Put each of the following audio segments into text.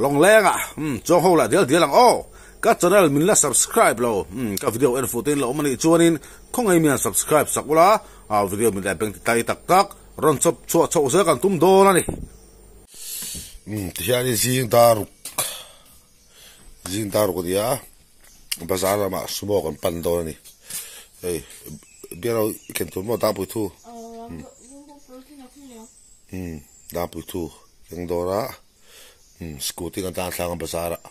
Lawngleng ah umm chuang ho lah dial dial ang aw. Ka channel min la subscribe lo umm ka video en fuh te in lo awm anih chuanin khawngaih mian subscribe sak ula ah video min leh beng ti tai tak tak rawn chawp chhuah chhoh zel kan tum dawn a ni. Umm tihianin zing daruk zing daruk a nia bazar lamah sumo kan pan dawn a ni hei bialo i ken tur maw dangpui thu umm dangpui thu keng dawr a. Scooty kan tan thlanga bazar ah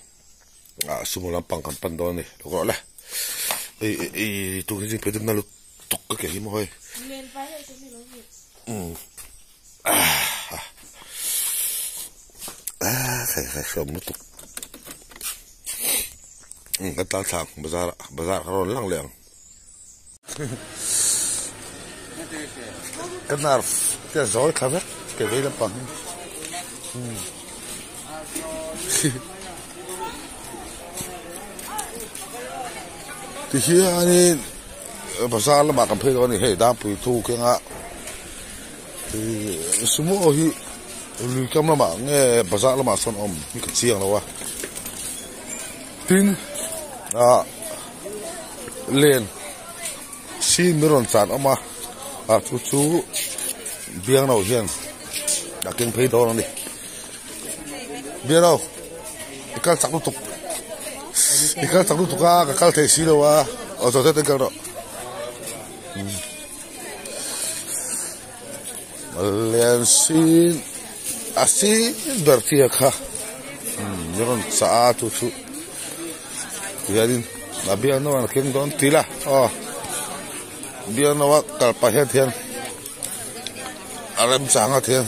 ah sumo lampang kan pan dawn a ni lo rawh le ei ei tun hi zing phei na lutuk ka ke hi maw hei umm ah ah khai khai hreawm lutuk umm kan tan thlang bazar ah bazar kha rawn lang leh ang. Ka nerve te a zawi thla vek ke vei lampang hi tihianin bazar lamah kan phei dawn a ni hei dangpui thu kenga ih sumo hi lui kam lamah nge bazar lamah sawn a awm hi ka chiang lo a tin ah. Len sin min rawn tlan awm a ah chu chu biangno hian a keng phei dawn a ni biangno i kal chak lutuk i kal chak lutuk a ka kal thei si lo a aw zawh zet in kal rawh len sin a sin ber chi a kha min rawn chah a chu chu. Tihianin a bialnu an keng dawn ti la aw bialnu a kal pah hian thian a remchang a thian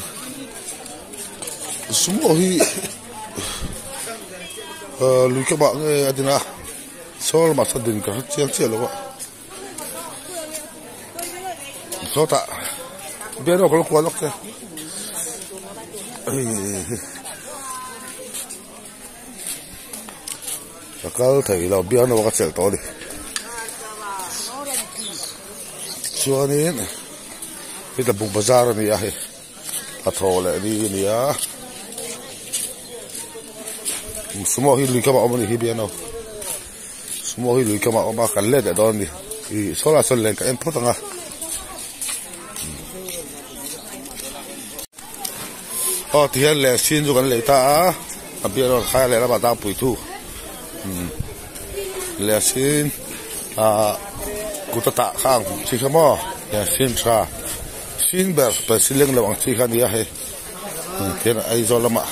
sumo hi ahh lui ka bah nge a din a saw lamah sawn din ka hre chiang chiah lo a sawtah bialnu a kal kual lawk che hei. Ka kal thei lo bialnu ka chelh tawh a ni chuanin heta buk bazar a ni a hei a thaw leh ni a ni a sumo hi lui kamah a awm a nih hi bialnu sumo hi lui kamah a awm a kan let leh dawn a ni ih saw lai sawn len ka en phawt ang a. Aw tihian leh sin chu kan lei ta a a bial erawh khai a leh lamah dangpui thu umm leh sin ah kut a tah kha ang chi kha maw leh sin tha sin ber pencil leng lo ang chi kha a ni a hei tihian Aizawl lamah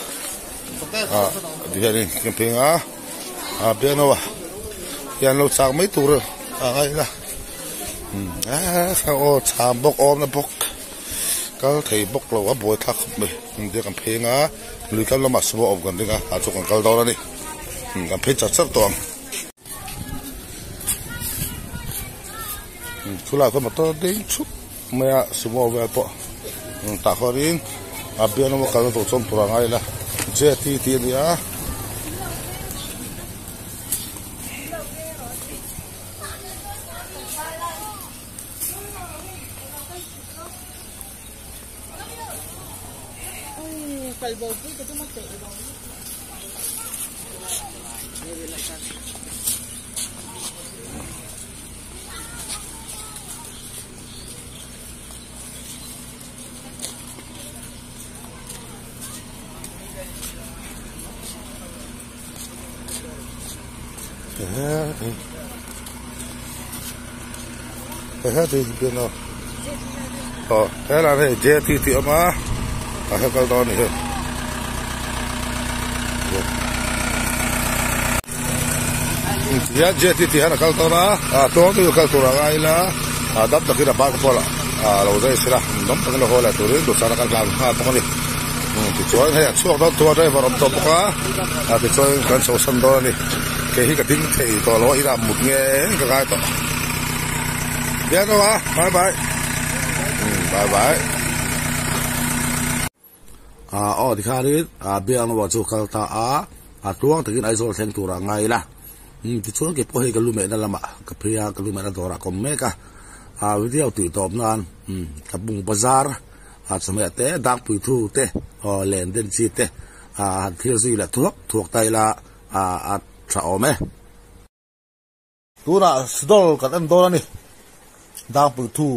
ah tihianin kan pheng a a bial no a hian lo chak mai tur a ngaih na umm aw cham bawk awm na bawk. Kal thei bawk lo a buai thlak khawp mai engtia kan pheng a lui kal lamah sumo awm kan ring a ah chu kan kal dawn a ni kan phei char char tawh ang chulai khaw motor ding thup mai a sumo vel pawh tah khuanin a bial lama kalna tur chuan tur a ngai la jetty tih a ni a. Aw helai hei j t tih a awm a tah hian kal dawn a ni hei tihian j t tih hian a kal dawn a ah tluang deuhin a kal tur a ngai ila ah dam takin a bak pawh ah lo zai sela dam takin a haw leh turin duhsakna kan hlan nghal bawk a ni tichuan hei a chhuak dawn tur a driver a awm tawh bawk a ah tichuan kan chho san dawn a ni. Kei hi ka ding thei tawh lo a inah mut nge ka ngai tawh. Biak lo a bye bye umm bye bye. Ah aw tikhanin ah biak lo chu kal ta a a tluang takin Aizawl thleng turah ngai ila umm tichuan kei pawh hei ka lu mehna lamah ka phei a ka lu mehna dawrah ka awm mek a ah video tih tawp nan umm ka bung bazar ah chawhmeh te dangpui thu te aw len den chi te. han thlir zui leh thuak thuak ta ila a tha awm e. Tunah Sidol kan en dawn a ni, Dangpui thu.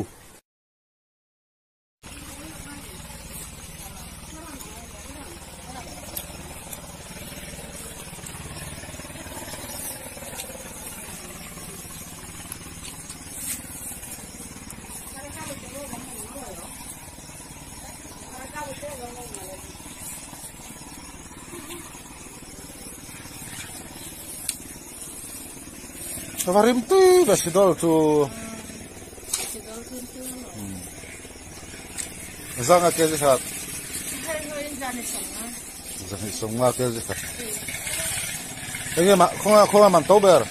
Va rim tui ve Sidol chu. Zanga kg khat. Zahnih sawmnga kg khat. Enge mah khawnga khawnga man to ber.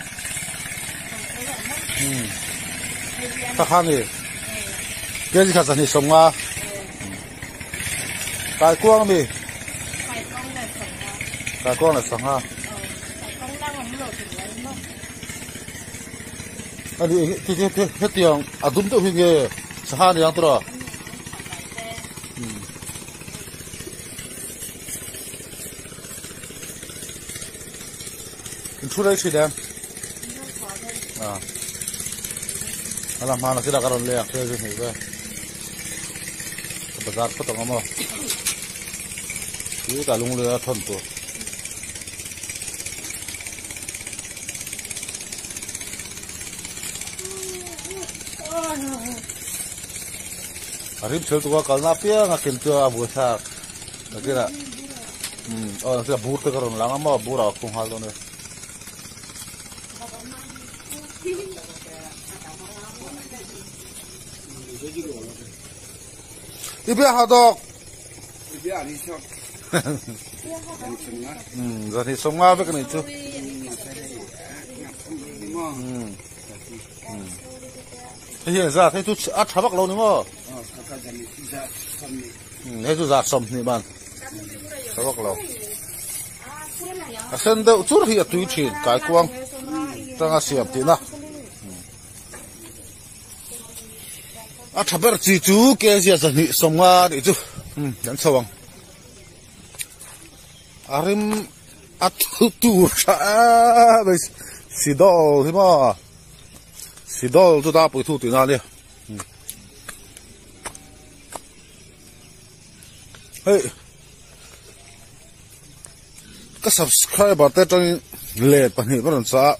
Kha kha ni. Kg khat zahnih sawmnga. Kai kuang mi. Kai kuang leh sangha. Ani eng ti ti hetiang a dum deuh hi nge sangha ni ang tura. In thu rei thin em? À. Ala hmana sila ka rawn lei ang thil chu hnih ve. Ka bazar phawt ang amaw. Khi ta lung leh a thawn tur. A rim chhel tuk a kalna apiang a ken chu a buaithlak nakinah umm aw nakinah bur te ka rawn lang a maw bur ah ka khung nghal dawn e. I bia ha dawk. I bia ni chok. Zahnih sawmnga vek a nih chu. Hei hian zat hei chu a tha vak lo ni maw? Hei chu zat sawmhnih ban tha vak lo. A sen deuh chur hi a tui thin kaikuang tanga siam tihna. A tha ber chi chu kg zahnih sawmnga nih chu kan chho ang. A rim a thu tur tha em mai Sidol hi maw Sidol chu dapui thu tihna a nia hei ka subscriber te atangin let pahnih ka rawn chah a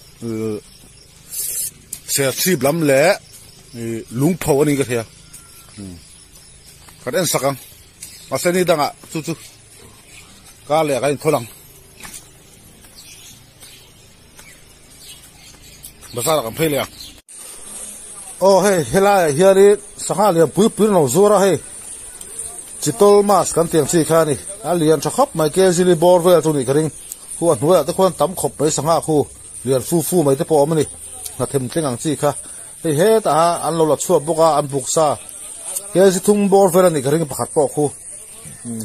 serchhip lam leh lungpho a ni ka hria kan en sak ang mahse ni dangah chu chu. Kar leh kan inthawn ang. Bazar ah kan phei leh ang. Aw hei helai ah hianin sangha lian pui pui an lo zuar a hei chitol mask kan tih ang chi kha a ni a lian tha khawp mai kg li bawr vel chu nih ka ring khu a hnuaiah te khuan tam khawp mai sangha khu lian fu fu mai te pawh a awm a ni hnathem thleng ang chi kha hei hetah an lo la chhuak bawk a an buk sa kg thum bawr vel a nih ka ring pakhat pawh khu.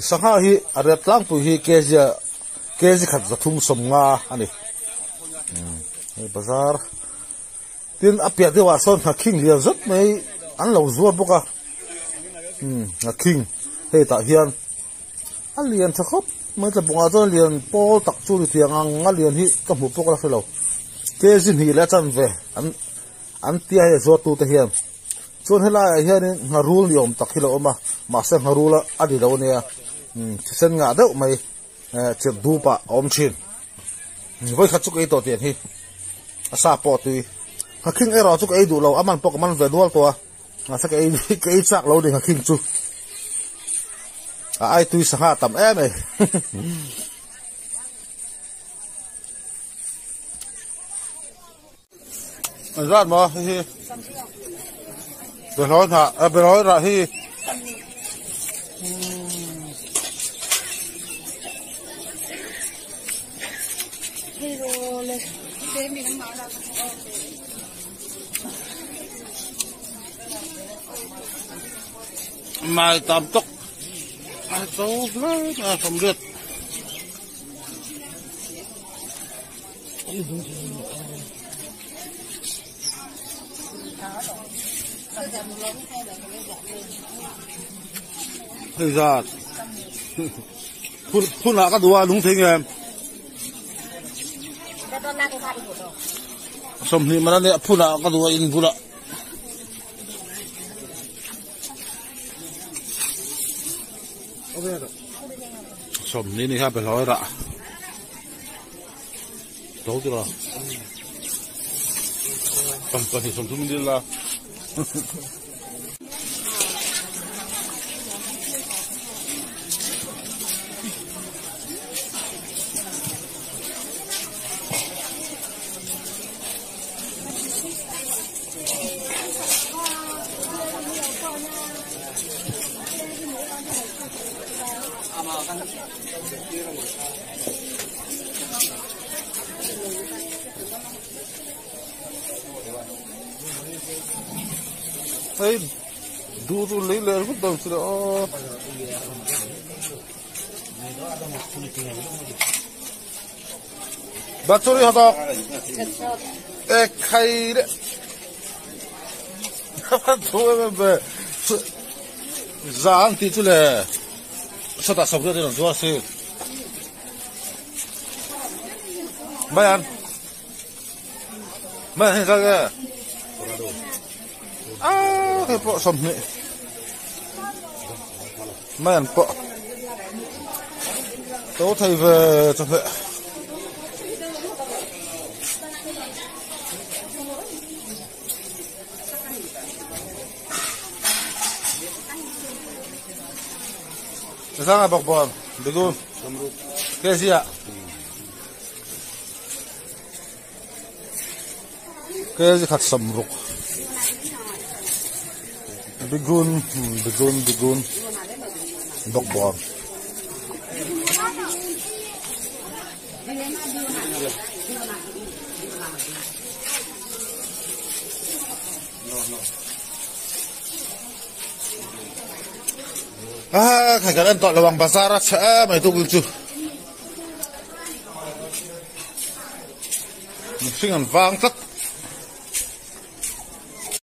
Sangha hi a rep tlangpui hi kg kg khat zathum sawmnga a ni. Hei bazar tin a piah deuhah sawn nghakhing lian zet mai an lo zuar bawk a nghakhing hei tah hian a lian tha khawp mai tla bawngah chuan lian pawl tak chu ni tiang ang a lian hi ka hmu pawh ka la hre lo kg hnih leh a chanve an an tia hei a zuartute hian. Chuan helaiah hianin ngharul ni awm tak hi lo awm a, mahse ngharul a ni lo ania, thisen ngah deuh mai chirh dup ah a awm thin. Vawikhat chu ka ei tawh tiang hi, a sa pawh a tui. Nghakhing erawh chu ka ei duh lo, a man pawh ka man ve nual tawh a, mahse ka ei ka ei chak lo ni nghakhing chu. A ai tui sangha a tam em em. An zat maw hei hi behlawi hnah a behlawi rah hi mai tam tawk a to hle mai a sawmriat. Hei zat. Phun ah ka duh a lung thei nge. 20 man a nia phun ah ka duh a in bulah. 20 ni kha behlawi rah. To ti lo. 2 30 min dil la. Hei duh chu lei leh ringawt dawn si lo aw. Battery hawk e khai le thu em em ve zang tih chu le sawtah sawm riat in an zuar si mai an mai an hei zat nge a hei pawh 20 mai an pawh to thei ve chawhmeh. Sanga bawk bawm bigun kg ah kg khat 60 bigun bigun bigun bawk bawm. A khai kan en tawh lo ang bazar a chhe em mai tuk chu mihring an vang tlat.